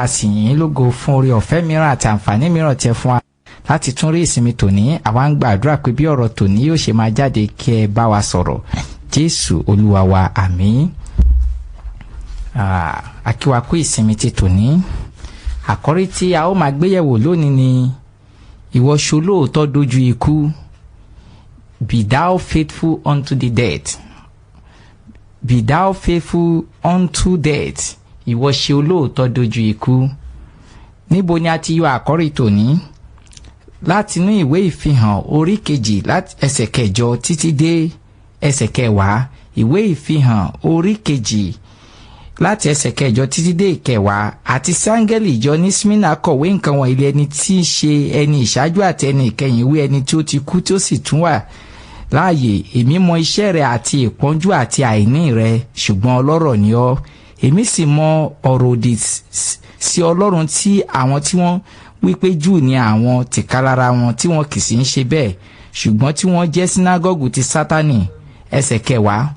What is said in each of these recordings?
A sì yìn lógo fún oore ọ̀fẹ́ mìíràn àti àǹfààní mìíràn tẹ́ fún wa láti tún rí ìsinmi tòní. Àwa ń gbàdúrà pé bí ọ̀rọ̀ tòní yóò ṣe máa jáde, kí ẹ bá wa sọ̀rọ̀. Jésù Olúwa wa, àmín. A kí wa kú ìsinmi ti tòní. Àkọ́rí tí a ó máa gbéyẹ̀wò lónìí ni ìwọ ṣolóòótọ́ dójú ikú. Be thou faithful unto the death. Be thou faithful unto death. Ìwọ ṣe olóòótọ́ dójú ikú. Níbo ni a ti yọ àkọ́rí tòní? Látinú ìwé Ìfihàn orí 2, láti ẹsẹ̀ 8 títí dé ẹsẹ̀ 10. Ìwé Ìfihàn orí 2, láti ẹsẹ̀ 8 títí dé 10. Àti sáńgẹ́lì ìjọ ní Smyrna kọ̀wé: nǹkan wọ̀nyí ẹni tí í ṣe ẹni ìṣáájú àti ẹni ìkẹyìn wí, ẹni tí ó ti kú tí ó sì tún wà láàyè. Èmi mọ iṣẹ́ rẹ àti ìpọ́njú àti àìní rẹ, ṣùgbọ́n ọlọ́rọ̀ ni ọ́. Èmi sì mọ ọ̀rọ̀ òdì sí Ọlọ́run tí àwọn tí wọ́n wípé Júù ni àwọn tìkálára wọn, tí wọn kì í sì ń ṣe bẹ́ẹ̀, ṣùgbọ́n tí wọ́n jẹ́ sínágọ́gù ti Sátánì. Ẹsẹ̀ 10: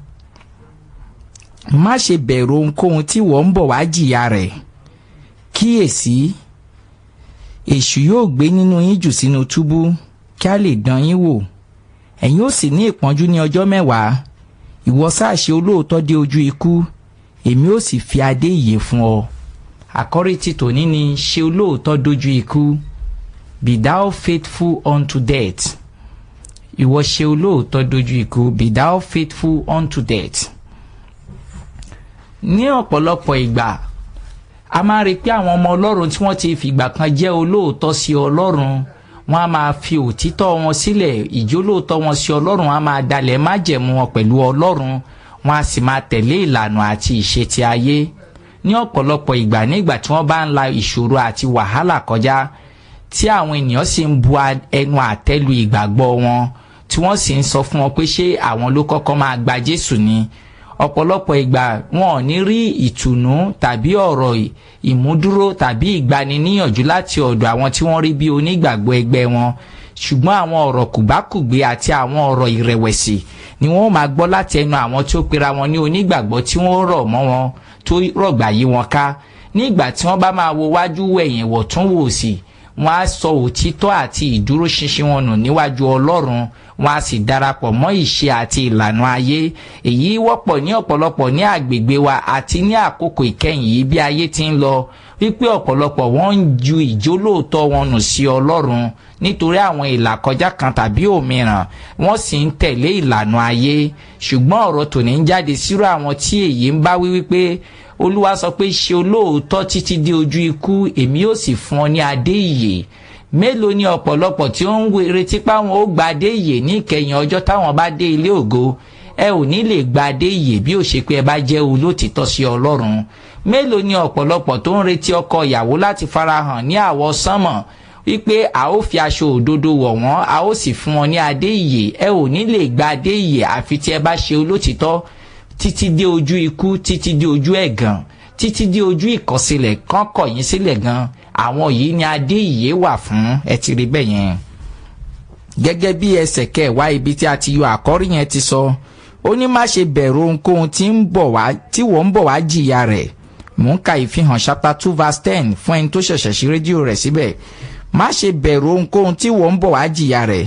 má ṣe bẹ̀rù ohunkóhun tí wọ́n ń bọ̀ wá jìyà rẹ̀. Kíyèsí, èṣù yóò gbé nínú yín jù sínú túbú kí a lè dán yín wò. Ẹ̀yin ó sì ní ìpọ́njú ní ọjọ́ 10. Ìwọ sáà ṣe olóòótọ́ dé ojú ikú, èmi ó sì fi adé ìyè fún ọ. Àkọ́rí ti tòní ni ṣe olóòótọ́ dójú ikú. Be thou faithful unto death. Ìwọ ṣe olóòótọ́ dójú ikú. Be thou faithful unto death. Ní ọ̀pọ̀lọpọ̀ ìgbà, a máa rí i pé àwọn ọmọ Ọlọ́run tí wọ́n ti fìgbà kan jẹ́ olóòótọ́ sí Ọlọ́run, wọ́n á máa fi òtítọ́ wọn sílẹ̀, ìjólóòótọ́ wọn sí Ọlọ́run, á máa dalẹ̀ májẹ̀mú wọn pẹ̀lú Ọlọ́run, wọ́n á sì máa tẹ̀lé ìlànà àti ìṣe ti ayé. Ní ọ̀pọ̀lọpọ̀ ìgbà, nígbà tí wọ́n bá ń la ìṣòro àti wàhálà kọjá, tí àwọn ènìyàn sì ń bu ẹnu àtẹ́ lu ìgbàgbọ́ wọn, tí wọ́n sì ń sọ fún wọn pé ṣé àwọn ló kọ́kọ́ máa gba Jésù ni, ọ̀pọ̀lọpọ̀ ìgbà wọn ò ní rí ìtùnú tàbí ọ̀rọ̀ ìmúdúró tàbí ìgbaniníyànjú láti ọ̀dọ̀ àwọn tí wọ́n rí bí onígbàgbọ́ ẹgbẹ́ wọn, ṣùgbọ́n àwọn ọ̀rọ̀ kùbákùgbé àti àwọn ọ̀rọ̀ ìrẹ̀wẹ̀sì ni wọ́n máa gbọ́ láti ẹnu àwọn tí ó pera wọn ní onígbàgbọ́ tí wọ́n rọ̀ mọ́ wọn, tó rọ̀gbà yí wọn ká. Nígbà tí wọ́n bá máa wo wájú, wẹ̀yìn, wọ̀ tún wò sí, wọ́n á sọ òtítọ́ àti ìdúróṣinṣin wọn nù níwájú Ọlọ́run, wọ́n á sì darapọ̀ mọ́ ìṣe àti ìlànà ayé. Èyí wọ́pọ̀ ní ọ̀pọ̀lọpọ̀ ní àgbègbè wa àti ní àkókò ìkẹyìn yìí, bí ayé ti ń lọ, wípé ọ̀pọ̀lọpọ̀ wọ́n ń ju ìjólóòtọ́ wọn nù sí Ọlọ́run nítorí àwọn ìlàkọjá kan tàbí òmíràn, wọ́n sì ń tẹ̀lé ìlànà ayé. Ṣùgbọ́n ọ̀rọ̀ tòní ń jáde sírò àwọn tí èyí ń bá wí wípé Olúwa sọ pé, ṣe olóòótọ́ títí dé ojú ikú, èmi yóò sì fún ọ ní adé ìyè. Mélòó ni ọ̀pọ̀lọpọ̀ tí ó ń retí páwọn ó gba adé ìyè ní ìkẹyìn ọjọ́ táwọn bá dé ilé ògo? Ẹ ò ní lè gba adé ìyè bí ó ṣe pé ẹ bá jẹ́ olótìtọ́ sí Ọlọ́run. Mélòó ni ọ̀pọ̀lọpọ̀ tó ń retí ọkọ ìyàwó láti farahàn ní àwọ̀ sánmọ̀, wípé a ó fi aṣọ òdodo wọ̀ wọ́n, a ó sì fún wọn ní adé ìyè? Ẹ ò ní lè gba adé ìyè àfi tí ẹ bá ṣe olótìtọ́ títí dé ojú ikú, títí dé ojú ẹ̀gàn, títí dé ojú ìkọ̀sílẹ̀, kán kọ̀ yín sílẹ̀ gan. Àwọn yìí ni adé ìyè wà fún. Ẹ ti rí bẹ́ẹ̀ yẹn. Gẹ́gẹ́ bí ẹsẹ̀ 10 ibi tí a ti yọ àkọ́rí yẹn ti sọ, ó ní, má ṣe bẹ̀rù ohunkóhun tí ń bọ̀ wá, tí wọ́n ń bọ̀ wá jìyà rẹ̀. Mò ń ka Ìfihàn chapter 2 verse 10 fún ẹni tó ṣẹ̀ṣẹ̀ sí rédíò rẹ̀ síbẹ̀. Má ṣe bẹ̀rù ohunkóhun tí wọ́n ń bọ̀ wá jìyà rẹ̀.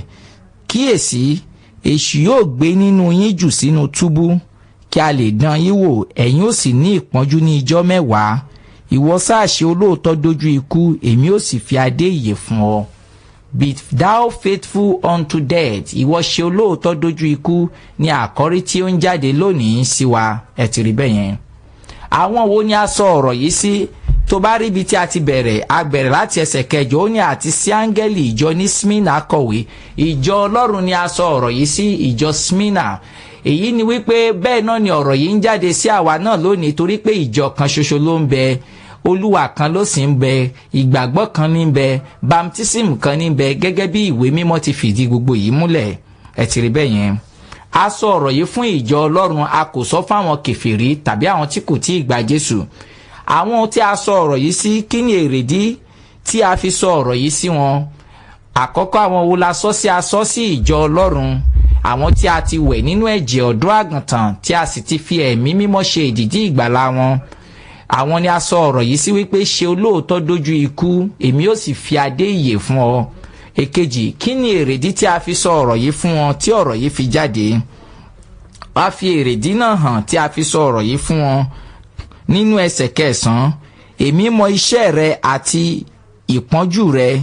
Kíyèsí, èṣù yóò gbé nínú yín jù sínú túbú kí a lè dán yín wò. Ẹ̀yin ó sì ní ìpọ́njú ní ijọ́ 10. Ìwọ sáà ṣe olóòótọ́ dójú ikú, èmi ó sì fi adé ìyè fún ọ. Be thou faithful unto death. Ìwọ ṣe olóòótọ́ dójú ikú ní àkọ́rí tí ó ń jáde lónìí sí wa. Ẹ ti rí bẹ́ẹ̀ yẹn. Àwọn wo ni a sọ ọ̀rọ̀ yìí sí? Tó bá rí ibi tí a ti bẹ̀rẹ̀, a bẹ̀rẹ̀ láti ẹsẹ̀ 8. Ó ní, àti sí áńgẹ́lì ìjọ ní Smyrna kọ̀wé. Ìjọ Ọlọ́run ni a sọ ọ̀rọ̀ yìí sí, ìjọ Smyrna. Èyí ni wípé bẹ́ẹ̀ náà ni ọ̀rọ̀ yìí ń jáde sí àwa náà lónìí, torí pé ìjọ kan ṣoṣo ló ń bẹ, Olúwa kan ló sì ń bẹ, ìgbàgbọ́ kan ní ń bẹ, baptism kan ní ń bẹ, gẹ́gẹ́ bí ìwé mímọ́ ti fìdí gbogbo yìí múlẹ̀. Ẹ ti rí bẹ́ẹ̀ yẹn. A sọ ọ̀rọ̀ yìí fún ìjọ Ọlọ́run, a kò sọ fáwọn kèfèrí tàbí àwọn tí kò tí ì gba Jésù. Àwọn tí a sọ ọ̀rọ̀ yìí sí, kí ni èrèdí tí a fi sọ ọ̀rọ̀ yìí sí wọn? Àkọ́kọ́, àwọn wo la sọ sí? A sọ sí ìjọ Ọlọ́run, àwọn tí a ti wẹ̀ nínú ẹ̀jẹ̀ ọ̀dọ́ àgùntàn, tí a sì ti fi Ẹ̀mí Mímọ́ ṣe ìdìdí ìgbàlà wọn. Àwọn ni a sọ ọ̀rọ̀ yìí sí wípé ṣe olóòótọ́ dójú ikú, èmi ó sì fi adé ìyè fún ọ. Èkejì, kí ni èrèdí tí a fi sọ ọ̀rọ̀ yìí fún wọn tí ọ̀rọ̀ yìí fi jáde? A fi èrèdí náà hàn tí a fi sọ ọ̀rọ̀ yìí fún wọn nínú ẹsẹ̀ kẹsàn-án. Èmi mọ iṣẹ́ rẹ àti ìpọ́njú rẹ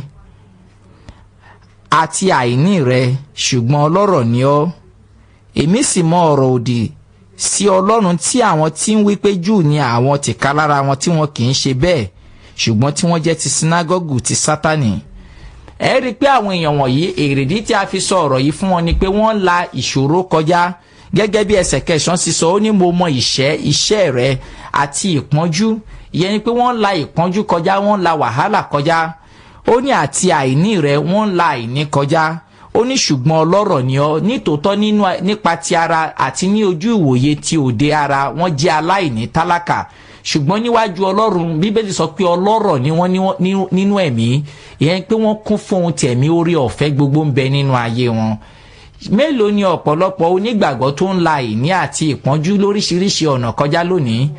àti àìní rẹ, ṣùgbọ́n ọlọ́rọ̀ ni ọ́. Èmi sì mọ ọ̀rọ̀ òdì sí Ọlọ́run tí àwọn tí ń wípé Júù ni àwọn tìkálára wọn tí wọn kì í ṣe bẹ́ẹ̀, ṣùgbọ́n tí wọ́n jẹ́ ti sinagogu ti Sátánì. Ẹ rí i pé àwọn èèyàn wọ̀nyí, èrèdí tí a fi sọ ọ̀rọ̀ yìí fún wọn ni pé wọ́n la ìṣòro kọjá. Gẹ́gẹ́ bí ẹsẹ̀ kẹsàn-án sì sọ, ó ní mo mọ ìṣẹ́ rẹ àti ìpọ́njú. Ìyẹn ni pé wọ́n la ìpọ́njú kọjá, wọ́n la wàhálà kọjá. Ó ní àti àìní rẹ, wọ́n la àìní kọjá. Ó ní ṣùgbọ́n ọlọ́rọ̀ ni ọ́. Nítòótọ́ nípa ti ara àti ní ojú ìwòye ti òde ara, wọ́n jẹ́ aláìní tálákà, ṣùgbọ́n níwájú Ọlọ́run, Bíbélì sọ pé ọlọ́rọ̀ ni wọ́n nínú ẹ̀mí. Ìyẹn pé wọ́n kún fún ohun tẹ̀mí, orí ọ̀fẹ́ gbogbo ń bẹ nínú ayé wọn. Mélòó ni ọ̀pọ̀lọpọ̀ onígbàgbọ́ tó ń la àìní àti ìpọ́njú lóríṣiríṣi ọ̀nà kọjá lónìí?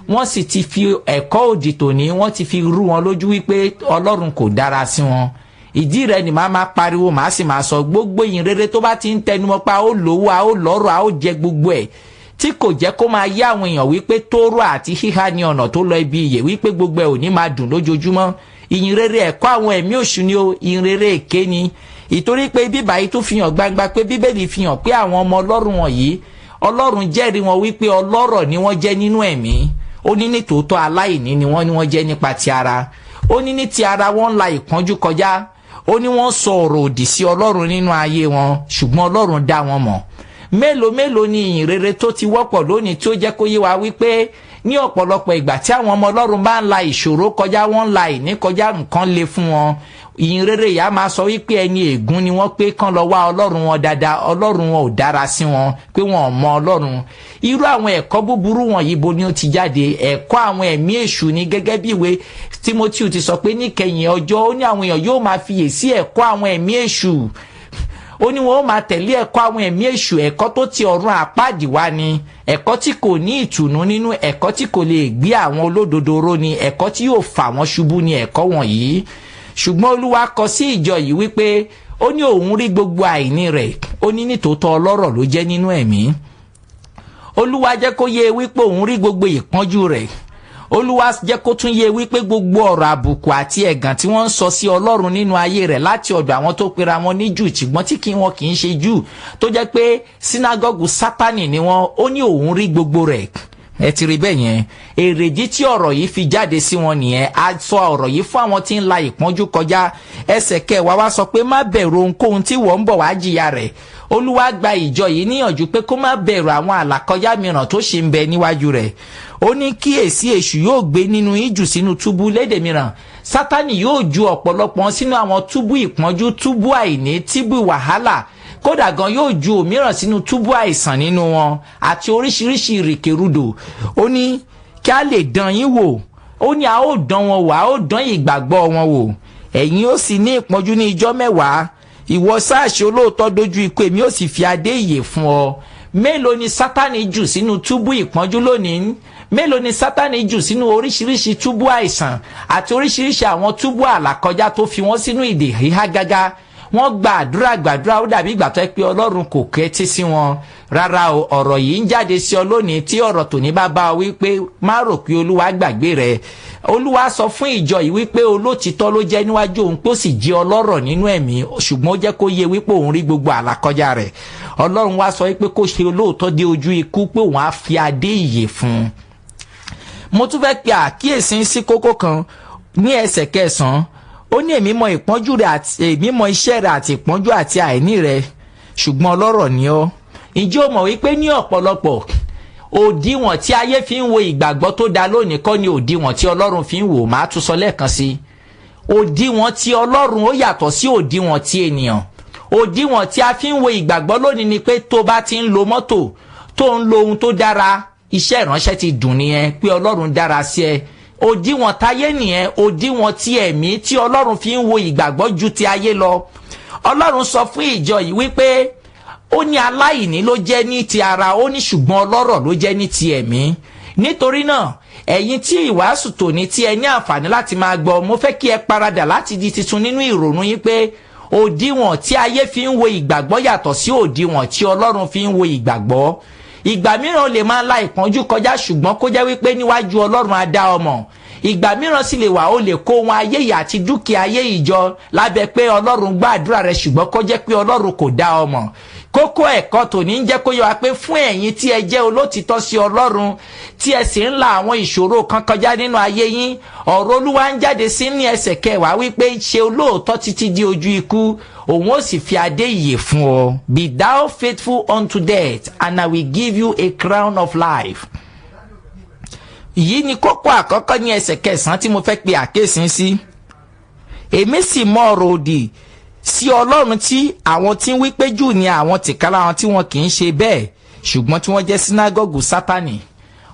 Wọ́n sì ti fi ẹ̀kọ́ òdì tòní, wọ́n ti fi rú wọn lójú wípé Ọlọ́run kò dára sí wọn. Ìdí rẹ̀ ni màá máa pariwo, màá sì máa sọ gbogbo ìyìn rere tó bá ti ń tẹnumọ́ pa ó lówó, a ó lọ́rọ̀, a ó jẹ gbogbo ẹ̀, tí kò jẹ́ kó máa yá àwọn èèyàn wípé tóóró àti híhá ní ọ̀nà tó lọ ibi ìyè, wípé gbogbo ẹ̀ ò ní máa dùn lójoojúmọ́. Ìyìn rere ẹ̀kọ́ àwọn ẹ̀mí òṣù ni o, ìyìn rere èké ni. Ìtorí pé bíbá yìí tún fi hàn gbangba pé Bíbélì fi hàn pé àwọn ọmọ Ọlọ́run wọ̀nyí, Ọlọ́run jẹ́rìí wọn wípé ọlọ́rọ̀ ni wọ́n jẹ́ nínú ẹ̀mí. Ó ní nítòótọ́ aláìní ni wọ́n ní wọ́n jẹ́ nípa ti ara. Ó ní ní ti ara wọ́n ń la ìpọ́njú kọjá. Ó ní wọ́n sọ ọ̀rọ̀ òdì sí Ọlọ́run nínú ayé wọn, ṣùgbọ́n Ọlọ́run dá wọn mọ̀. Mélòó mélòó ni ìyìn rere tó ti wọ́pọ̀ lónìí tí ó jẹ́ kó yé wa wípé ní ọ̀pọ̀lọpọ̀ ìgbà tí àwọn ọmọ Ọlọ́run bá ń la ìṣòro kọjá, wọ́n ń la ìní kọjá, nǹkan le fún wọn. Ìyìn rere yìí á máa sọ wípé ẹni ègún ni wọ́n, pé kán lọ wá Ọlọ́run wọn dáadáa, Ọlọ́run wọn ò dára sí wọn, pé wọn ò mọ Ọlọ́run. Irú àwọn ẹ̀kọ́ búburú wọ̀nyí bo ni ó ti jáde? Ẹ̀kọ́ àwọn ẹ̀mí èṣù ni. Gẹ́gẹ́ bí ìwé Tímótíù ti sọ pé níkẹyìn ọjọ́, ó ní àwọn èèyàn yóò máa fiyè sí ẹ̀kọ́ àwọn ẹ̀mí èṣù. Ó ní wọn ó máa tẹ̀lé ẹ̀kọ́ àwọn ẹ̀mí èṣù, ẹ̀kọ́ tó ti ọ̀run àpáàdì wá ni, ẹ̀kọ́ tí kò ní ìtùnú nínú, ẹ̀kọ́ tí kò lè gbé àwọn olódodo ró ni, ẹ̀kọ́ tí yóò fà wọ́n ṣubú ni ẹ̀kọ́ wọ̀nyí. Ṣùgbọ́n Olúwa kọ sí ìjọ yìí wípé ó ní òun rí gbogbo àìní rẹ̀, ó ní nítòótọ́ ọlọ́rọ̀ ló jẹ́ nínú ẹ̀mí. Olúwa jẹ́ kó yé wípé òun rí gbogbo ìpọ́njú rẹ̀. Olúwa jẹ́ kó tún yé wípé gbogbo ọ̀rọ̀ àbùkù àti ẹ̀gàn tí wọ́n ń sọ sí Ọlọ́run nínú ayé rẹ̀ láti ọ̀dọ̀ àwọn tó pera wọn ní Júù, ṣùgbọ́n tí wọn kì í ṣe Júù, tó jẹ́ pé sínágọ́gù Sátánì ni wọ́n, ó ní òun rí gbogbo rẹ̀. Ẹ ti rí bẹ́ẹ̀ yẹn. Èrèdí tí ọ̀rọ̀ yìí fi jáde sí wọn nìyẹn. A sọ ọ̀rọ̀ yìí fún àwọn tí ń la ìpọ́njú kọjá. Ẹsẹ̀ kẹwàá wá sọ pé má bẹ̀rù ohunkóhun tí wọ́n ń bọ̀ wá jìyà rẹ̀. Olúwa gba ìjọ yìí níyànjú pé kó má bẹ̀rù àwọn àlàkọjá mìíràn tó ṣì ń bẹ níwájú rẹ̀. Ó ní kíyèsí, èṣù yóò gbé nínú ìjù sínú túbú. Lédè mìíràn, Sátánì yóò ju ọ̀pọ̀lọpọ̀ sínú àwọn túbú ìpọ́njú, túbú àìní, túbú wàhálà. Kódà gan yóò ju òmíràn sínú túbú àìsàn nínú wọn àti oríṣiríṣi ìrìkèrúdò. Ó ní kí a lè dán yín wò. Ó ní a ó dán wọn wò, a ó dán ìgbàgbọ́ wọn wò. Ẹ̀yin ó sì ní ìpọ́njú ní ijọ́ mẹ́wàá. Ìwọ sáà ṣe olóòótọ́ dójú ikú, èmi ó sì fi adé ìyè fún ọ. Mélòó ni Sátánì jù sínú túbú ìpọ́njú lónìí? Mélòó ni Sátánì jù sínú oríṣiríṣi túbú àìsàn àti oríṣiríṣi àwọn túbú àlàkọjá tó fi wọ́n sínú ìdè híhá gágá? Wọ́n gba àdúrà gbàdúrà, ó dàbí ìgbà tó yẹ pé Ọlọ́run kò kẹ́tí sí wọn rárá o. Ọ̀rọ̀ yìí ń jáde sí ọ lónìí. Tí ọ̀rọ̀ tòní bá bá ọ wípé má rò pé Olúwa gbàgbé rẹ. Olúwa sọ fún ìjọ yìí wípé olótìtọ́ ló jẹ́ níwájú òun, pé ó sì jẹ́ ọlọ́rọ̀ nínú ẹ̀mí, ṣùgbọ́n ó jẹ́ kó yé wípé òun rí gbogbo àlàkọjá rẹ̀. Ọlọ́run wá sọ wípé kó ṣe olóòótọ́ dé ojú ikú, pé òun á fi adé ìyè fún un. Mo tún fẹ́ pe àkíyèsí sí kókó kan ní ẹsẹ̀ kẹsàn-án. Ó ní èmi mọ ìpọ́njú rẹ àti èmi mọ iṣẹ́ rẹ àti ìpọ́njú àti àìní rẹ, ṣùgbọ́n ọlọ́rọ̀ ni ọ́. Ǹjẹ́ o mọ̀ wípé ní ọ̀pọ̀lọpọ̀ òdiwọ̀n tí ayé fi ń wo ìgbàgbọ́ tó da lónìí kọ́ ni òdiwọ̀n tí Ọlọ́run fi ń wò? Máa tún sọ lẹ́ẹ̀kan sí i. Òdiwọ̀n tí Ọlọ́run ó yàtọ̀ sí òdiwọ̀n tí ènìyàn. Òdiwọ̀n tí a fi ń wo ìgbàgbọ́ lónìí ni pé tó bá ti ń lo mọ́tò, tó ń lo ohun tó dára, iṣẹ́ ìránṣẹ́ ti dùn nìyẹn, pé Ọlọ́run dára sí ẹ. Òdiwọ̀n táyé nìyẹn. Òdiwọ̀n tí ẹ̀mí tí Ọlọ́run fi ń wo ìgbàgbọ́ ju ti ayé lọ. Ọlọ́run sọ fún ìjọ yìí wípé ó ní aláìní ló jẹ́ ní ti ara, ó ní ṣùgbọ́n ọlọ́rọ̀ ló jẹ́ ní ti ẹ̀mí. Nítorí náà, ẹ̀yin tí ìwàásù tòní tí ẹ ní àǹfààní láti máa gbọ́, mo fẹ́ kí ẹ paradà láti di titun nínú ìrònú yín pé òdiwọ̀n tí ayé fi ń wo ìgbàgbọ́ yàtọ̀ sí òdiwọ̀n tí Ọlọ́run fi ń wo ìgbàgbọ́. Ìgbà mìíràn lè máa la ìpọ́njú kọjá, ṣùgbọ́n kó jẹ́ wípé níwájú Ọlọ́run á dá ọmọ. Ìgbà mìíràn sì lè wà, ó lè kó ohun ayé yìí àti dúkìá ayé ìjọ lábẹ́ pé Ọlọ́run gbàdúrà rẹ, ṣùgbọ́n kó jẹ́ pé Ọlọ́run kò dá ọmọ. Kókó ẹ̀kọ́ tòní ń jẹ́ kó yé wa pé fún ẹ̀yin tí ẹ jẹ́ olótìtọ́ sí Ọlọ́run, tí ẹ sì ń la àwọn ìṣòro kan kọjá nínú ayé yín, ọ̀rọ̀ Olúwa ń jáde sí ní ẹsẹ̀ kẹwàá wípé ṣe olóòótọ́ títí di ojú ikú, òun ó sì fi adé ìyè fún ọ. Be thou faithful unto death, and I will give you a crown of life. Yìí ni kókó àkọ́kọ́ ní ẹsẹ̀ kẹsàn-án tí mo fẹ́ pe àkíyèsí sí. Èmi sì mọ ọ̀rọ̀ òdì sí Ọlọ́run tí àwọn tí ń wí pé Júù ni àwọn tìkára wọn tí wọn kì í ṣe bẹ́ẹ̀, ṣùgbọ́n tí wọ́n jẹ́ sínágọ́gù Sátánì.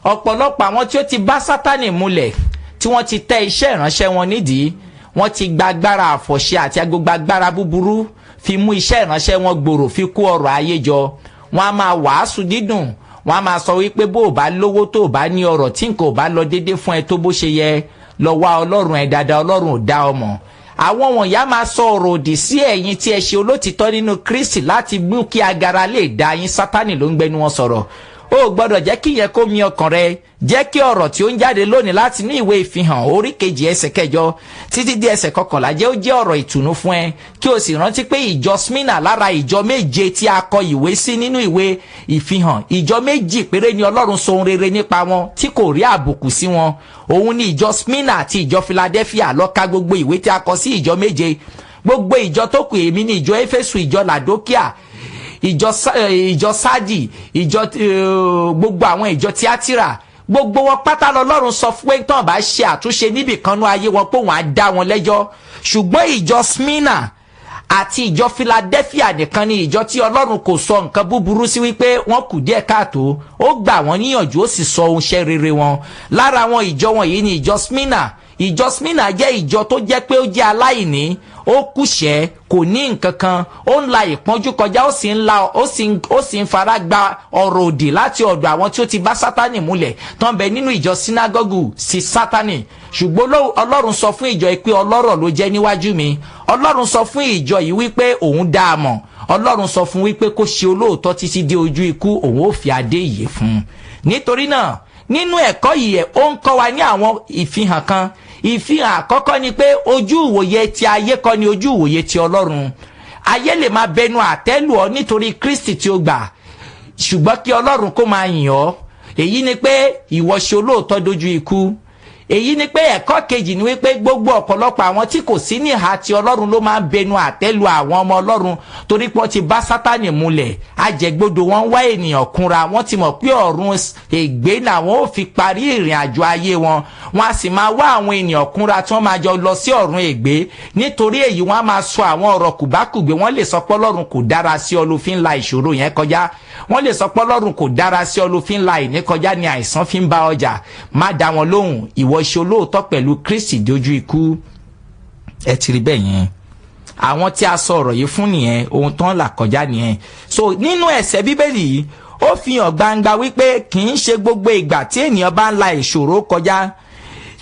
Ọ̀pọ̀lọpọ̀ àwọn tí ó ti bá Sátánì múlẹ̀, tí wọ́n ti tẹ́ iṣẹ́ ìránṣẹ́ wọn nídìí, wọ́n ti gba agbára àfọ̀ṣẹ àti agbègbè agbára búburú fi mú iṣẹ́ ìránṣẹ́ wọn gbòòrò, fi kó ọrọ̀ ayé jọ. Wọ́n á máa wàásù dídùn, wọ́n á máa sọ wípé bó o bá lówó, tó o bá ní ọrọ̀, tí nǹkan ò bá lọ déédé fún ẹ tó bó ṣe yẹ, lọ wá Ọlọ́run ẹ dáadáa, Ọlọ́run ò dá ọ mọ̀. Àwọn wọ̀nyí á máa sọ ọ̀rọ̀ òdì sí ẹ̀yin tí ẹ ṣe olótìtọ́ nínú Kristi láti mú kí agara lè dá yín. Sátánì ló ń gbẹnu wọn sọ̀rọ̀. O gbọ́dọ̀ jẹ́ kí ìyẹn kó mi ọkàn rẹ. Jẹ́ kí ọ̀rọ̀ tí ó ń jáde lónìí láti ní ìwé Ìfihàn orí 2 ẹsẹ̀ 8 títí dé ẹsẹ̀ 11 jẹ́ ó jẹ́ ọ̀rọ̀ ìtùnú fún ẹ, kí o sì rántí pé ìjọ Smyrna lára ìjọ 7 tí a kọ ìwé sí nínú ìwé Ìfihàn, ìjọ 2 péré ni Ọlọ́run sọ ohun rere nípa wọn tí kò rí àbùkù sí wọn. Òun ni ìjọ Smyrna àti ìjọ Philadelphia. Lọ ka gbogbo ìwé tí a kọ sí ìjọ 7. Gbogbo ìjọ tó kù, èmi ni ìjọ Éfésù, ìjọ Làdókíà, ìjọ Sádì, ìjọ gbogbo àwọn ìjọ Tíátírà, gbogbo wọn pátá lọ́lọ́run sọ fún pé tán bá ṣe àtúnṣe níbì kan nú ayé wọn pé òun á dá wọn lẹ́jọ́. Ṣùgbọ́n ìjọ Smyrna àti ìjọ Philadelphia nìkan ni ìjọ tí Ọlọ́run kò sọ nǹkan búburú sí wípé wọ́n kù díẹ̀ káàtó. Ó gbà wọ́n níyànjú, ó sì sọ ohun iṣẹ́ rere wọn. Lára àwọn ìjọ wọ̀nyí ni ìjọ Smyrna. Ìjọ Smyrna jẹ́ ìjọ tó jẹ́ pé ó jẹ́ aláìní, ó kúṣẹ̀ẹ́, kò ní nǹkan kan, ó ń la ìpọ́njú kọjá, ó sì ń la ó sì ń fara gba ọ̀rọ̀ òdì láti ọ̀dọ̀ àwọn tí ó ti bá Sátánì múlẹ̀ tó ń bẹ nínú ìjọ sínágọ́gù sí Sátánì. Ṣùgbọ́n Ọlọ́run sọ fún ìjọ yìí pé ọlọ́rọ̀ ló jẹ́ níwájú mi. Ọlọ́run sọ fún ìjọ yìí wípé òun dá a mọ̀. Ọlọ́run sọ fún wípé kó ṣe olóòótọ́ títí dé ojú ikú, òun ó fi adé ìyè fún un. Nítorí náà, nínú ẹ̀kọ́ yìí, ó ń kọ́ wa ní àwọn ìfihàn kan. Ìfihàn àkọ́kọ́ ni pé ojú ìwòye ti ayé kọ́ ni ojú ìwòye ti Ọlọ́run. Ayé lè máa bẹnu àtẹ́lù ọ nítorí Kristi tí ó gbà, ṣùgbọ́n kí Ọlọ́run kó máa yìn ọ́. Èyí ni pé ìwọ ṣe olóòótọ́ dójú ikú. Èyí ni pé ẹ̀kọ́ kejì ni wípé gbogbo ọ̀pọ̀lọpọ̀ àwọn tí kò sí ní ìhà ti Ọlọ́run ló máa ń bẹnu àtẹ́lu àwọn ọmọ Ọlọ́run torí pé wọ́n ti bá Sátánì múlẹ̀. Ajẹgbodò wọn wá ènìyàn kúnra, wọ́n ti mọ̀ pé ọ̀run ègbé làwọn ò fi parí ìrìn àjò ayé wọn. Wọ́n á sì máa wá àwọn ènìyàn kúnra tí wọ́n máa jọ lọ sí ọ̀run ègbé. Nítorí èyí, wọ́n á máa sọ àwọn ọ̀rọ̀ kùbákùgbé. Wọ́n lè sọ pé Ọlọ́run kò dára sí ọ ló fi ń la ìṣòro yẹn kọjá. Wọ́n lè sọ pé Ọlọ́run kò dára sí ọ ló fi ń la ìní kọjá, ni àìsàn fi ń bá ọjà. Má dá wọn lóhùn, ìwọ ṣe olóòótọ́ pẹ̀lú Kristi dójú ikú. Ẹ ti rí bẹ́ẹ̀ yẹn. Àwọn tí a sọ ọ̀rọ̀ yìí fún nìyẹn, ohun tán là kọjá nìyẹn. So nínú ẹsẹ̀ Bíbélì yìí, ó fi hàn gbangba wípé kì í ṣe gbogbo ìgbà tí ènìyàn bá ń la ìṣòro kọjá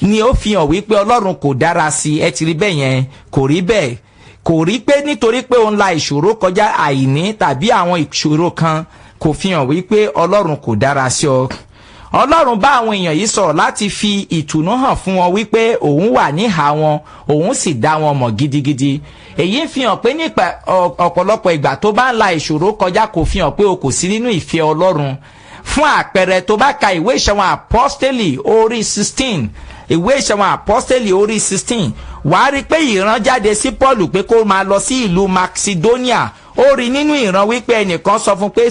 ni ó fi hàn wípé Ọlọ́run kò dára sí i. Ẹ ti rí bẹ́ẹ̀ yẹn. Kò rí bẹ́ẹ̀. Kò rí pé nítorí pé òun la ìṣòro kọjá, àìní tàbí àwọn ìṣòro kan, kò fi hàn wípé Ọlọ́run kò dára sí ọ. Ọlọ́run bá àwọn èèyàn yìí sọ̀rọ̀ láti fi ìtùnú hàn fún wọn wípé òun wà níhà wọn, òun sì dá wọn mọ̀ gidigidi. Èyí ń fi hàn pé nípa ọ̀pọ̀lọpọ̀ ìgbà tó bá ń la ìṣòro kọjá kò fi hàn pé o kò sí nínú ìfẹ́ Ọlọ́run. Fún àpẹẹrẹ, tó bá ka ìwé Ìṣẹ̀wọ̀n Àpọ́stélì orí 16, ìwé Ìṣẹ̀wọ̀n Àpọ́stélì orí 16, wàá rí pé ìran jáde sí Paul pé kó máa lọ sí ìlú Macedonia. Ó rí nínú ìran wípé ẹnìkan sọ fún pé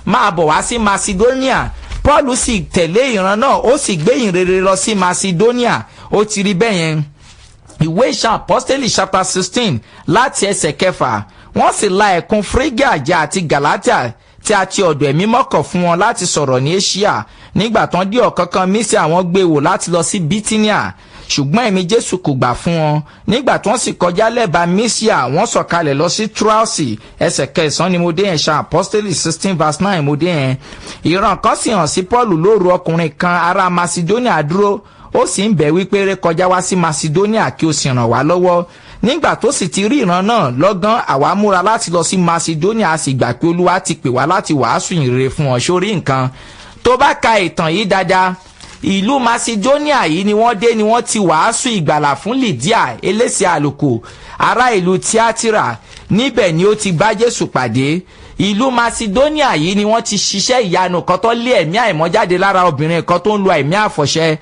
máa bọ̀ wá sí Macedonia. Paul sì tẹ̀lé ìran náà, ó sì gbé ìrere lọ sí Macedonia. Ó ti rí bẹ́ẹ̀ yẹn. Ìwé Ìṣe Àpọ́stélì chapter 16 láti ẹsẹ̀ 6. Wọ́n sì la ẹ̀kún Phrygia já àti Galatia, tí a ti ọ̀dọ̀ Ẹ̀mí mọ́kàn fún wọn láti sọ̀rọ̀ ní Asia. Nígbà tán dé ọ̀kánkán Mísíà, àwọn gbé wò láti lọ sí Bítíníà. Ṣùgbọ́n ẹ̀mí Jésù kò gbà fún wọn. Nígbà tí wọ́n sì kọjá lẹ́bàá Mísíà, wọ́n sọ̀kalẹ̀ lọ sí Túráọ̀sì. Ẹsẹ̀ 9 ni mo dé yẹn, ṣe Apostoli 16 verse 9 mo dé yẹn. Ìran kan sì hàn sí Paul lóru, ọkùnrin kan ará Macedonia dúró, ó sì ń bẹ̀ wípé, "Rékọjá wá sí Macedonia kí o sì ràn wá lọ́wọ́." Nígbà tó sì ti rí ìran náà, lọ́gán àwa múra láti lọ sí Macedonia, a sì gbà pé Olúwa ti pè wá láti wàásù ìrere fún wọn. Sórí nǹkan tó bá ka ìtàn yìí dáadáa, ìlú Macedonia yìí ni wọ́n dé ni wọ́n ti wàásù ìgbàlà fún Lydia, elése àlùkò, ará ìlú Tíátírà. Níbẹ̀ ni ó ti bá Jésù pàdé. Ìlú Macedonia yìí ni wọ́n ti ṣiṣẹ́ ìyanu kan tó lé ẹ̀mí àìmọ́ jáde lára obìnrin kan tó ń lo ẹ̀mí àfọ̀ṣẹ.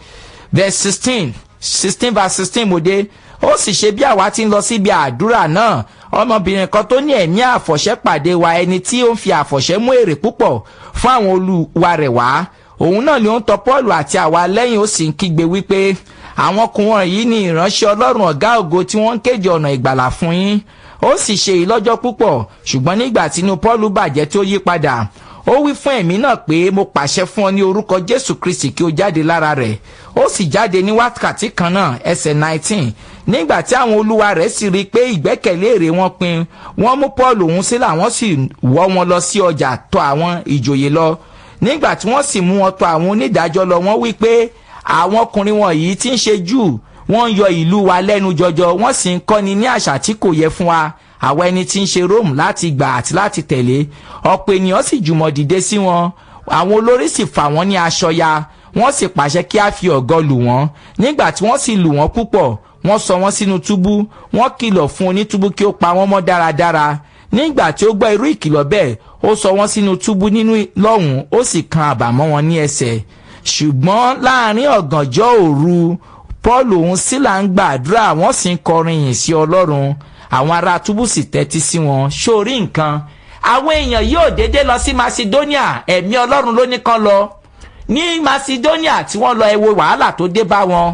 Verse 16, 16 verse 16 mo dé. Ó sì ṣe, bí àwa ti ń lọ síbi àdúrà náà, ọmọbìnrin kan tó ní ẹ̀mí àfọ̀ṣẹ pàdé wa, ẹni tí ó ń fi àfọ̀ṣẹ mú èrè púpọ̀ fún àwọn olúwa rẹ̀ wá. Òun náà ni ó ń tọ Paul àti àwa lẹ́yìn, ó sì ń kígbe wípé, "Àwọn ọkùnrin yìí ni ìránṣẹ́ Ọlọ́run ọ̀gá ògo tí wọ́n ń kéde ọ̀nà ìgbàlà fún yín." Ó sì ṣe èyí lọ́jọ́ púpọ̀. Ṣùgbọ́n nígbà tí inú Paul bàjẹ́ tí ó yí padà, ó wí fún ẹ̀mí náà pé, "Mo pàṣẹ fún ọ ní orúkọ Jésù Kristi kí o jáde lára rẹ̀." Ó sì jáde ní wákàtí kan náà. Ẹsẹ̀ 19. Nígbà tí àwọn olúwa rẹ̀ sì rí i pé ìgbẹ́kẹ̀lé èrè wọn pin, wọ́n mú Paul òun sílẹ̀, àwọn sì wọ́ wọn lọ sí ọjà tọ̀ àwọn ìjòyè lọ. Nígbà tí wọ́n sì mú wọn tọ̀ àwọn onídàájọ́ lọ, wọ́n wí pé, "Àwọn ọkùnrin wọ̀nyí tí ń ṣe Júù, wọ́n ń yọ ìlú wa lẹ́nu jọjọ, wọ́n sì ń kọ́ni ní àṣà tí kò yẹ fún wa, àwa ẹni tí ń ṣe Róòmù, láti gbà àti láti tẹ̀lé." Ọ̀pọ̀ ènìyàn sì jùmọ̀ dìde sí wọn. Àwọn olórí sì fà wọ́n ní aṣọ ya, wọ́n sì pàṣẹ kí á fi ọ̀gọ lù wọ́n. Nígbà tí wọ́n sì lù wọ́n púpọ̀, wọ́n sọ wọ́n sínú túbú. Wọ́n kìlọ̀ fún onítúbú kí ó pa wọ́n mọ́ dáradára. Nígbà tí ó gbọ́ irú ìkìlọ̀ bẹ́ẹ̀, ó sọ wọ́n sínú túbú nínú lọ́hùn, ó sì kan àbà mọ́ wọn ní ẹsẹ̀. Ṣùgbọ́n láàrin ọ̀gànjọ́ òru, Paul òun Sílà ń gbàdúrà, wọ́n sì ń kọrin yìn sí Ọlọ́run. Àwọn ará túbú sì tẹ́tí sí wọn. Sórí nǹkan, àwọn èèyàn yóò dédé lọ sí Macedonia. Ẹ̀mí Ọlọ́run ló ní kán lọ. Ní Macedonia tí wọ́n lọ, ẹ wo wàhálà tó dé bá wọn.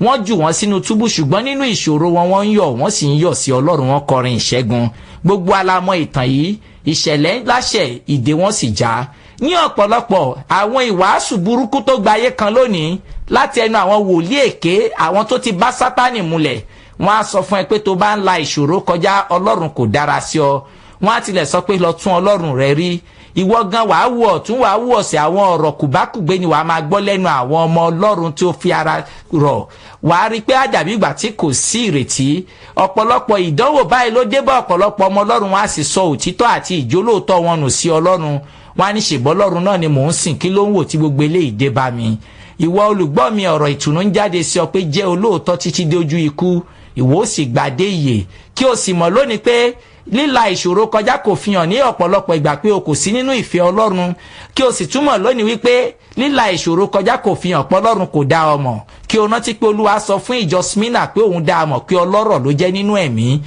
Wọ́n jù wọ́n sínú túbú, ṣùgbọ́n nínú ìṣòro wọn, wọ́n ń yọ̀, wọ́n sì ń yọ̀ sí Ọlọ́run, wọ́n kọrin ìṣẹ́gun. Gbogbo alamọ ìtàn yìí. Ìṣẹ̀lẹ̀ ńláṣẹ̀, ìdè wọn sì já. Ní ọ̀pọ̀lọpọ̀ àwọn ìwàásù burúkú tó gbayé kan lónìí láti ẹnu àwọn wòlíì èké, àwọn tó ti bá Sátánì múlẹ̀, wọ́n á sọ fún ẹ pé tó bá ń la ìṣòro kọjá, Ọlọ́run kò dára sí ọ. Wọ́n á tilẹ̀ sọ pé lọ tún Ọlọ́run rẹ rí. Ìwọ gan wàá wù ọ̀tún, wàá wù ọ̀sẹ̀, àwọn ọ̀rọ̀ kùbákùgbé ni wàá máa gbọ́ lẹ́nu àwọn ọmọ Ọlọ́run tí ó fi ara rọ̀. Wàá rí i pé àdàbí ìgbà tí kò sí ìrètí. Ọ̀pọ̀lọpọ̀ ìdánwò báyìí ló dé bá ọ̀pọ̀lọpọ̀ ọmọ Ọlọ́run, wọn á sì sọ òtítọ́ àti ìjólóòtọ́ wọn nù sí Ọlọ́run. Wọn á ní, "Ṣèbọ́ Ọlọ́run náà ni mò ń sìn, kí ló ń wò tí gbogbo eléyìí dé bá mi?" Ìwọ olùgbọ́ mi, ọ̀rọ̀ ìtùnú ń jáde sí ọ pé jẹ́ olóòótọ́ títí dé ojú ikú, ìwọ ó sì gbàdé ìyè. Kí o sì mọ̀ lónìí pé líla ìṣòro kọjá kò fi hàn ní ọ̀pọ̀lọpọ̀ ìgbà pé o kò sí nínú ìfẹ́ Ọlọ́run. Kí o sì túmọ̀ lónìí wípé líla ìṣòro kọjá kò fi hàn pé Ọlọ́run kò dá ọ mọ̀. Kí o rántí pé Olúwa sọ fún ìjọ Smyrna pé òun dá a mọ̀ pé ọlọ́rọ̀ ló jẹ́ nínú ẹ̀mí.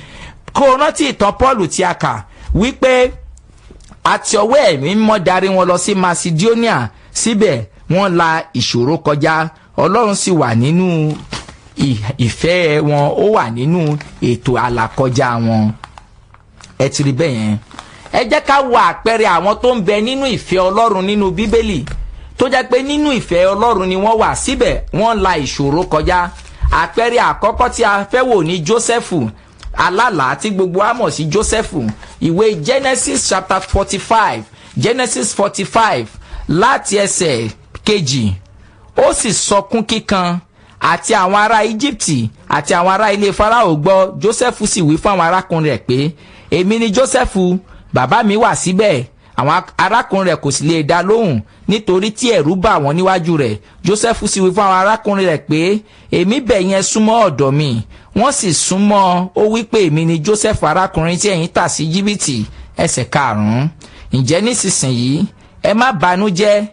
Kó o rántí ìtàn Paul tí a kà wípé àti ọwọ́ ẹ̀mí mímọ́ darí wọn lọ sí Macedonia. Síbẹ̀ wọ́n la ìṣòro kọjá, Ọlọ́run sì wà nínú ìfẹ́ wọn, ó wà nínú ètò àlàkọjá wọn. Ẹ ti rí bẹ́ẹ̀ yẹn. Ẹ jẹ́ ká wo àpẹẹrẹ àwọn tó ń bẹ nínú ìfẹ́ Ọlọ́run nínú Bíbélì, tó jẹ́ pé nínú ìfẹ́ Ọlọ́run ni wọ́n wà, síbẹ̀ wọ́n la ìṣòro kọjá. Àpẹẹrẹ àkọ́kọ́ tí a fẹ́ wò ní Jósẹ́fù alálàá tí gbogbo wa mọ̀ sí Jósẹ́fù. Ìwé Genesis chapter 45, Genesis 45, láti ẹsẹ̀ 2. Ó sì sọkún kíkan, àti àwọn ará Íjíbítì àti àwọn ará ilé Fáráò gbọ́. Jósẹ́fù sì wí fún àwọn arákùnrin rẹ̀ pé, "Èmi ni Jósẹ́fù. Bàbá mi wà síbẹ̀?" Àwọn arákùnrin rẹ̀ kò sì lè dá lóhùn, nítorí tí ẹ̀rù bà wọ́n níwájú rẹ̀. Jósẹ́fù sì wí fún àwọn arákùnrin rẹ̀ pé, "Èmi bẹ̀ yín, súnmọ́ ọ̀dọ̀ mi." Wọ́n sì súnmọ́. Ó wí pé, "Èmi ni Jósẹ́fù, arákùnrin tí ẹ̀yin tà sí Íjíbítì." Ẹsẹ̀ 5. "Ǹjẹ́ nísinsìnyí, ẹ má banújẹ́,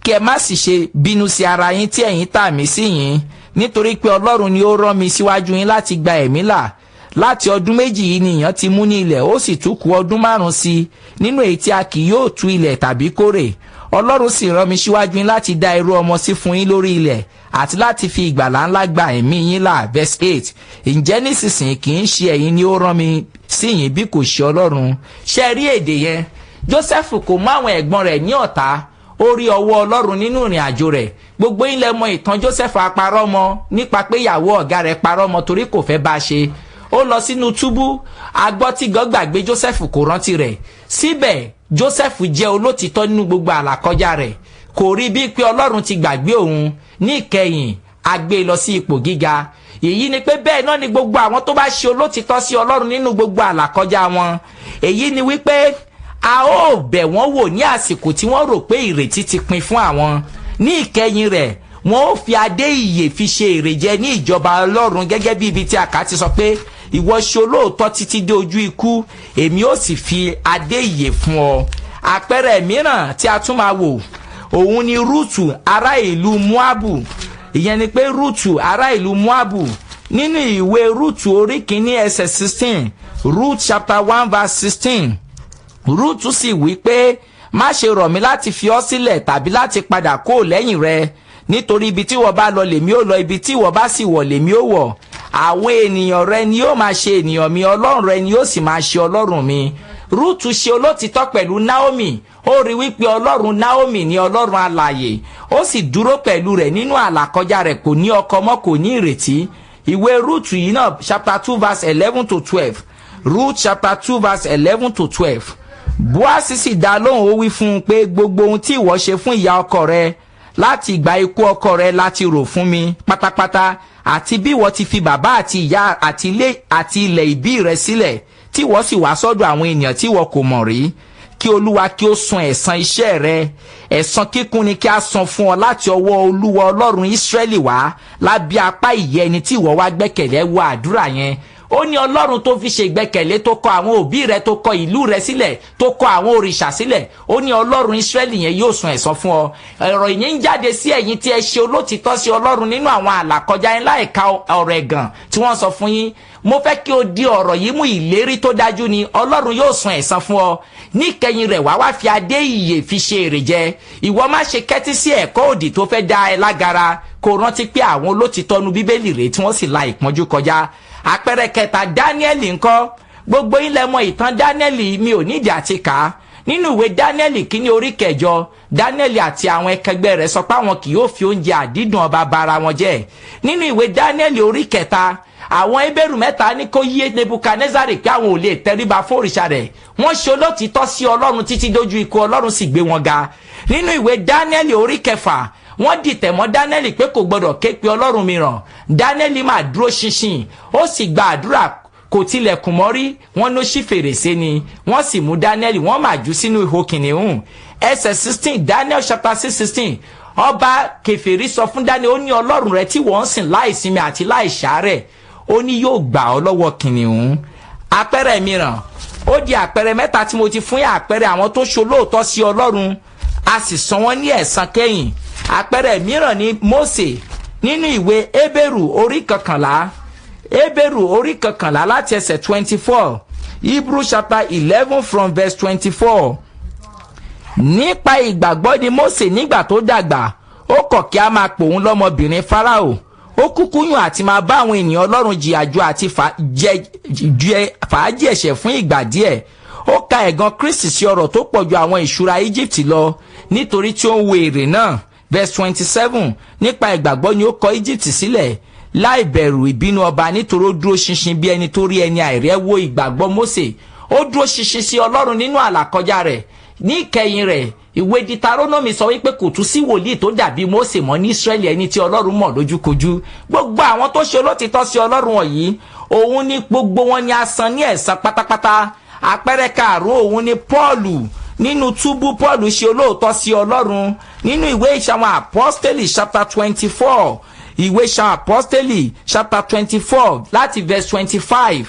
kí ẹ má sì ṣe bínú sí ara yín tí ẹ̀yin tà mí sí yín, nítorí pé Ọlọ́run ni ó rán mi síwájú yín láti gba ẹ̀mí là. Láti ọdún 2 yìí ni ìyàn ti mú ní ilẹ̀, ó sì tún kù ọdún 5 sí i nínú èyí tí a kì yóò tú ilẹ̀ tàbí kórè. Ọlọ́run sì rán mi síwájú yín láti dá irú ọmọ sí fún yín lórí ilẹ̀ àti láti fi ìgbàlà ńlá gba ẹ̀mí yín là." Verse 8. "Ǹjẹ́ nísinsìnyí, kì í ṣe ẹ̀yin ni ó rán mi sí yín bí kò ṣe Ọlọ́run." Ṣe rí èdè yẹn? Joseph kò mú àwọn ẹ̀gbọ́n rẹ̀ ní ọ̀tá. Ó rí ọwọ́ Ọlọ́run nínú ìrìn àjò rẹ̀. Gbogbo ilẹ̀ mọ ìtàn Joseph aparọ́ mọ́ nípa pé ìyàwó ọ̀gá rẹ̀ parọ́ mọ́ torí kò fẹ́ bá a ṣe. Ó lọ sínú túbú, agbọ́tígan gbàgbé Joseph, kò rántí rẹ̀. Síbẹ̀ Joseph jẹ́ olótìtọ́ nínú gbogbo àlàkọjá rẹ̀. Kò rí bíi pé Ọlọ́run ti gbàgbé òun. Ní ìkẹyìn, a gbé e lọ sí ipò gíga. Èyí ni pé bẹ́ẹ̀ náà ni gbogbo àwọn tó bá ṣe olótìtọ́ sí Ọlọ́run nínú gbogbo àlàkọjá wọn. Èyí ni wípé a ó bẹ̀ wọ́n wò ní àsìkò tí wọ́n rò pé ìrètí ti pin fún àwọn. Ní ìkẹyìn rẹ̀, wọ́n ó fi adé ìyè fi ṣe èrè jẹ ní ìjọba Ọlọ́run, gẹ́gẹ́ bí ibi tí a kà ti sọ pé ìwọ ṣe olóòótọ́ títí dé ojú ikú, èmi ó sì fi adé ìyè fún ọ. Àpẹẹrẹ mìíràn tí a tún máa wò, òun ni Rúùtù ará ìlú Moabu. Ìyẹn ni pé Rúùtù ará ìlú Moabu, nínú ìwé Rúùtù orí kìíní ẹsẹ̀ 16, Ruth chapter 1 verse 16. Rúùtù sì wí pé, má ṣe rọ̀ mí láti fi ọ́ sílẹ̀ tàbí láti padà kó lẹ́yìn rẹ, nítorí ibi tí wọ́n bá lọ lèmi ó lọ, ibi tí wọ́n bá sì wọ̀ lèmi ó wọ̀. Àwọn ènìyàn rẹ ni yóò máa ṣe ènìyàn mi, Ọlọ́run rẹ ni yóò sì máa ṣe Ọlọ́run mi. Rúùtù ṣe olótìtọ́ pẹ̀lú Naomi. Ó rí wípé Ọlọ́run Naomi ni Ọlọ́run alààyè, ó sì dúró pẹ̀lú rẹ̀ nínú àlàkọjá rẹ̀. Kò ní ọkọ mọ́, kò ní ìrètí. Ìwé Rúùtù yìí náà, chapter 2 verse 11 to 12, Ruth chapter 2 verse 11 to 12. Bóásì sì dá lóhùn, ó wí fún un pé, gbogbo ohun tí ìwọ ṣe fún ìyá ọkọ rẹ láti ìgbà ikú ọkọ rẹ láti rò fún mi pátápátá, àti bí ìwọ ti fi bàbá àti ìyá àti ilé àti ilẹ̀ ìbí rẹ sílẹ̀, tí ìwọ sì wá sọ́dọ̀ àwọn ènìyàn tí ìwọ kò mọ̀ rí, kí Olúwa kí ó san ẹ̀san iṣẹ́ rẹ. Ẹ̀san kíkún ni kí a san fún ọ láti ọwọ́ Olúwa Ọlọ́run Ísírẹ́lì wá lábẹ́ apá ìyẹ́ ẹni tí ìwọ wá gbẹ́kẹ̀lé. Wo àdúrà yẹn. Ó ní Ọlọ́run tó fi ṣe ìgbẹ́kẹ̀lé, tó kọ àwọn òbí rẹ, tó kọ ìlú rẹ sílẹ̀, tó kọ àwọn òrìṣà sílẹ̀, ó ní Ọlọ́run Ísírẹ́lì yẹn yóò san ẹ̀san fún ọ. Ọ̀rọ̀ yìí ń jáde sí ẹ̀yin tí ẹ ṣe olótìtọ́ sí Ọlọ́run nínú àwọn àlàkọjá ńlá, ẹ̀ka ọ̀rọ̀ ẹ̀gàn tí wọ́n sọ fún yín. Mo fẹ́ kí o di ọ̀rọ̀ yìí mú. Ìlérí tó dájú ni, Ọlọ́run yóò san ẹ̀san fún ọ. Níkẹyìn rẹ̀, wá wá fi adé ìyè fi ṣe èrè jẹ. Ìwọ má ṣe kẹ́tí sí ẹ̀kọ́ òdì tó fẹ́ dá ẹ lágara. Kó rántí pé àwọn olótìtọ́ nu Bíbélì rèé tí wọ́n sì la ìpọ́njú kọjá. Àpẹẹrẹ kẹta, Dáníẹ́lì ńkọ́? Gbogbo yín lẹ mọ̀ ìtàn Dáníẹ́lì, mi ò nídìí àti kà á. Nínú ìwé Dáníẹ́lì kíní orí 8, Dáníẹ́lì àti àwọn ẹkẹgbẹ́ rẹ̀ sọ pé àwọn kì yóò fi oúnjẹ àdídùn ọba bara wọn jẹ́. Nínú ìwé Dáníẹ́lì orí 3, àwọn Hébérù mẹ́ta ní kó yé Nebukadnezari pé àwọn ò lè tẹríba fóòrìṣà rẹ̀. Wọ́n ṣe olótìtọ́ sí Ọlọ́run títí dójú ikú, Ọlọ́run sì gbé wọn ga. Nínú ìwé Dáníẹ́lì orí 6, wọ́n dìtẹ̀ mọ́ Dáníẹ́lì pé kò gbọdọ̀ ké pe Ọlọ́run mìíràn. Dáníẹ́lì máa dúró ṣinṣin, ó sì gba àdúrà, kò tilẹ̀kùn mọ́rí, wọ́n ló ṣí fèrèsé ni. Wọ́n sì mú Dáníẹ́lì, wọ́n máa jù sínú ihò kìnìún. Ẹsẹ̀ 16, Daniel chapter 6 16, ọba kèfèrí sọ fún Daniel, ó ní Ọlọ́run rẹ tí wọ́n ń sìn láìsinmi àti láìsàárẹ̀, ó ní yóò gbà ọ́ lọ́wọ́ kìnìún. Àpẹẹrẹ mìíràn, ó di àpẹẹrẹ mẹ́ta tí mo ti fún yín, àpẹẹrẹ àwọn tó ṣolóòótọ́ sí Ọlọ́run, a sì san wọ́n ní ẹ̀san kẹ́yìn. Àpẹẹrẹ mìíràn ni Mósè, nínú ìwé Hébérù orí 11, Hébérù orí 11 láti ẹsẹ̀ 24, Hebrew chapter 11 from verse 24. Nípa ìgbàgbọ́ ni Mósè, nígbà tó dàgbà, ó kọ̀ kí a máa pòun lọ́mọbìnrin Fáráò. Ó kúkú yàn àti máa bá àwọn ènìyàn Ọlọ́run jìyà ju àti jẹ fàájì ẹ̀ṣẹ̀ fún ìgbà díẹ̀. Ó ka ẹ̀gàn Kristi sí ọrọ̀ tó pọ̀ ju àwọn ìṣúra Egypt lọ, nítorí tí ó ń wo èrè náà. Verse 27, nípa ìgbàgbọ́ ni ó kọ Egypt sílẹ̀ láì bẹ̀rù ìbínú ọba, nítorí ó dúró ṣinṣin bí ẹni tó rí ẹni àìrẹ́. Wo ìgbàgbọ́ Mósè. Ó dúró ṣinṣin sí Ọlọ́run nínú àlàkọjá rẹ̀. Ní ìkẹyìn rẹ̀, ìwé Ditarónómì sọ wípé kò tún sí wòlíì tó dàbí Mósè mọ́ ní Ísírẹ́lì, ẹni tí Ọlọ́run mọ̀ lójúkojú. Gbogbo àwọn tó ṣe olótìtọ́ sí Ọlọ́run wọ̀nyí, òun ní gbogbo wọn ni a san ní ẹ̀san pátápátá. Àpẹẹrẹ karùn-ún, òun ni Pọ́ọ̀lù nínú túbú. Pọ́ọ̀lù ṣe olóòótọ́ sí Ọlọ́run. Nínú ìwé Ìṣàwọn Àpọ́stélì chapter 24, ìwé Ìṣàwọn Àpọ́stélì chapter 24 láti verse 25.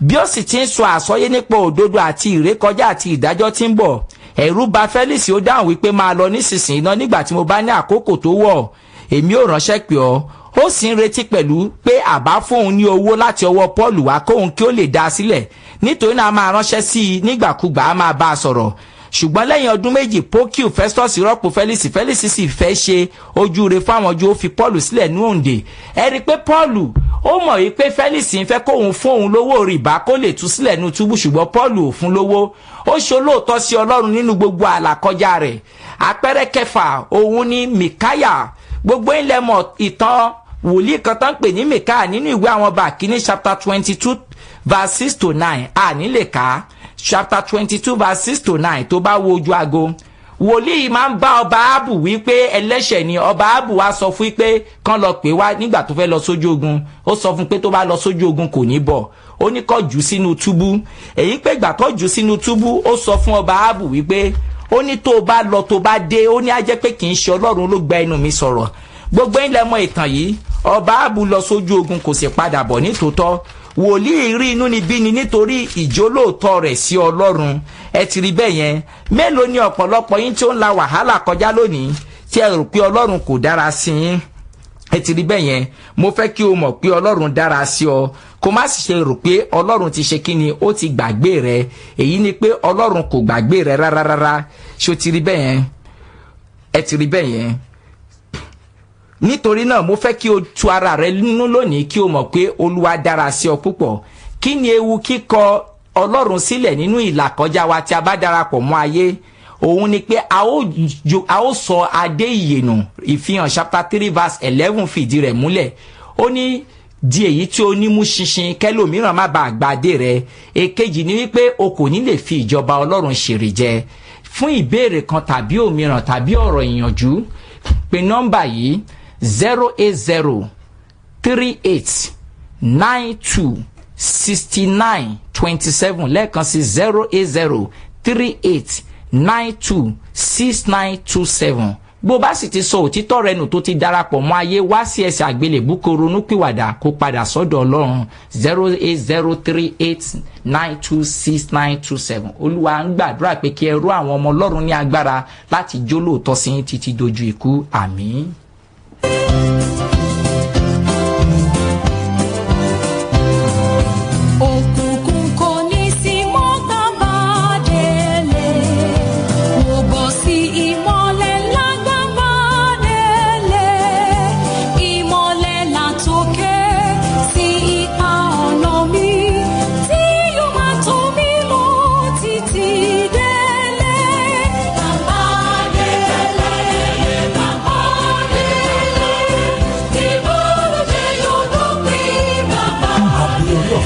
Bí ó sì ti ń sọ àsọyé nípa òdodo àti ìrékọjá àti ìdájọ́ tí ń bọ̀, ẹ̀rù bà Félísì. Ó dáhùn wípé, máa lọ nísinsìnyí náà, nígbà tí mo bá ní àkókò tó wọ̀, èmi ò ránṣẹ́ pè ọ́. Ó sì ń retí pẹ̀lú pé àbá fóun ní owó láti ọwọ́ Paul wá, kóun kí ó lè dá a sílẹ̀. Nítorí náà, a máa ránṣẹ́ sí i nígbàkúgbà, a máa bá a sọ̀rọ̀. Ṣùgbọ́n lẹ́yìn ọdún 2, Pókíù Festus rọ́pò Félísì. Félísì sì fẹ́ ṣe ojúure fáwọn Júù, ó fi Paul sílẹ̀ ní òǹdè. Ẹ rí i pé Paul ó mọ̀ wípé Félísì ń fẹ́ kóun fún òun lówó rìbá kó lè tú sílẹ̀ ní túbú, ṣùgbọ́n Paul ò fún lówó. Ó ṣe olóòótọ́ sí Ọlọ́run nínú gbogbo àlàkọjá rẹ̀. Àpẹẹrẹ kẹfà òun ni Mìkáyà. Gbogbo ilẹ̀ mọ̀ ìtàn wòlíì kan tán pè ní Mìkáyà nínú ìwé àwọn ọba kìíní chapter 22 verse 6 to 9. Àní lè kà chapter 22 verse 6 to 9 tó bá wo ojú aago. Wòlíì máa ń bá ọba Ábù wípé ẹlẹ́ṣẹ̀ ni. Ọba Ábù wá sọ fún pé kán lọ pè wá nígbà tó fẹ́ lọ sójú ogun. Ó sọ fún pé tó bá lọ sójú ogun, kò ní bọ̀. Ó ní kó jù sínú túbú. Èyí pé ìgbà tó jù sínú túbú, ó sọ fún ọba Ábù wípé ó ní tó bá lọ, tó bá dé, ó ní á jẹ́ pé kì í ṣe Ọlọ́run ló gba ẹnu mi sọ̀rọ̀. Gbogbo ilẹ̀ mọ ìtàn yìí. Ọba Ábù lọ sójú ogun, kò sì padà bọ̀. Nítòótọ́, wòlíì rí inú níbí ni nítorí ìjólóòtọ́ rẹ̀ sí Ọlọ́run. Ẹ ti rí bẹ́ẹ̀ yẹn. Mélòó ni ọ̀pọ̀lọpọ̀ yín tí ó ń la wàhálà kọjá lónìí tí ẹ rò pé Ọlọ́run kò dára sí yín? Ẹ ti rí bẹ́ẹ̀ yẹn. Mo fẹ́ kí o mọ̀ pé Ọlọ́run dára sí ọ. Kó má sì ṣe rò pé Ọlọ́run ti ṣe kí ni, ó ti gbàgbé rẹ. Èyí ni pé Ọlọ́run kò gbàgbé rẹ rárá rárá. Ṣé o ti rí bẹ́ẹ̀ yẹn? Ẹ ti rí bẹ́ẹ̀ yẹn. Nítorí náà, mo fẹ́ kí o tu ara rẹ nínú lónìí, kí o mọ̀ pé Olúwa dára sí ọ púpọ̀. Kí ni ewu kíkọ Ọlọ́run sílẹ̀ nínú ìlàkọjá wa tí a bá darapọ̀ mọ́ ayé? Òun ni pé a ó sọ adé ìyè nù. Ìfihàn chapter 3 verse 11 fìdí rẹ̀ múlẹ̀. Ó ní, "Di èyí tí o ní mú ṣinṣin, kẹlòmíràn má bàa gba adé rẹ." Èkejì ni wípé o kò ní lè fi ìjọba Ọlọ́run ṣèrè jẹ. Fún ìbéèrè kan tàbí òmíràn tàbí ọ̀rọ̀ ìyànjú, pè nọ́mbà yìí: 08038926927. Lẹ́ẹ̀kan sí, 08038926927. Bó bá sì ti sọ òtítọ́ rẹ nù, tó ti darapọ̀ mọ́ ayé, wá sí ẹsẹ̀ àgbélébú, kó ronúpìwàdà, kó padà sọ́dọ̀ Ọlọ́run. 08038926927. Olúwa ń gbàdúrà pé kí ẹ rú àwọn ọmọ Ọlọ́run ní agbára láti jólóòtọ́ sí títí dojú ikú. Àmín.